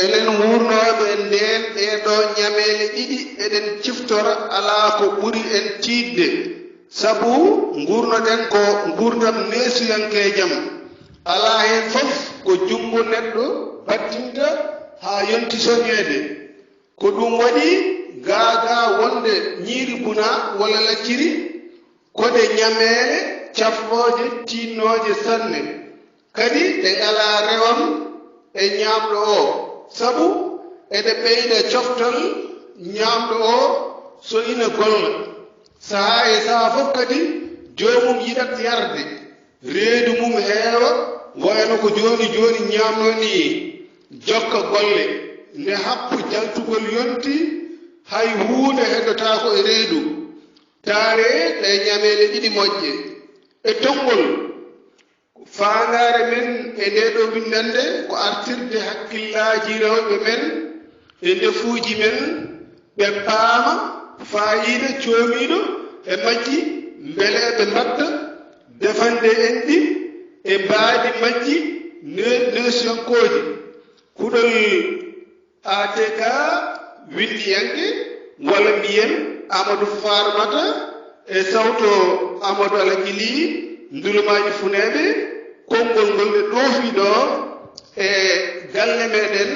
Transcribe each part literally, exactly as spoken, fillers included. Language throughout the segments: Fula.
Enen wuurnooɓe ndeen ɗee ɗoo ñameele ɗiɗi, eɗen ciftora alaa ko ɓuri en tiiɗde, sabu nguurnoɗen ko nguurndam neesuyankeejam. Alaa heen fof ko junngo neɗɗo battinta haa yonti soñeede. Ko ɗum waɗi gaa gaa wonde ñiiri buna walla lacciri ko ɗe ñameele cafrooje tiiɗnooje sanne. Kadi ɗe ngalaa rewam e ñaamɗo oo, sabu eɗe ɓeyda coftal ñaamɗo oo so ina golla. Sahaa e sahaa fof kadi joomum yiɗat yarde, reedu mum heewa, wayno ko jooni jooni ñaamnoo nii, jokka golle. Nde happu jaltugol yonti, hay huunde heddotaako e reedu. Taaree ɗee ñameele ɗiɗi moƴƴe. E tonngol, faandaare men e ndee ɗoo winndannde ko artirde hakkillaaji rewɓe men e ndefuuji men, ɓe paama faayiida coomiiɗo e majji, mbele eɓe mbaɗta defande enɗi e mbaadi majji ne-, neesuyankooji. Kuɗol A T K winndiyanke, walla mbiyen Amadou Farmata e sawto Amadou Alagili, Ndulumaaji Funeeɓe, konngol ngol ɓe ɗoofi ɗoo e galle meɗen,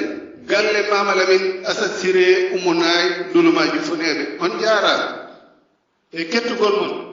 galle Mama Lamine Asad Siré Umu Naay, Ndulumaaji Funeeɓe. On njaaraama e kettugol mon.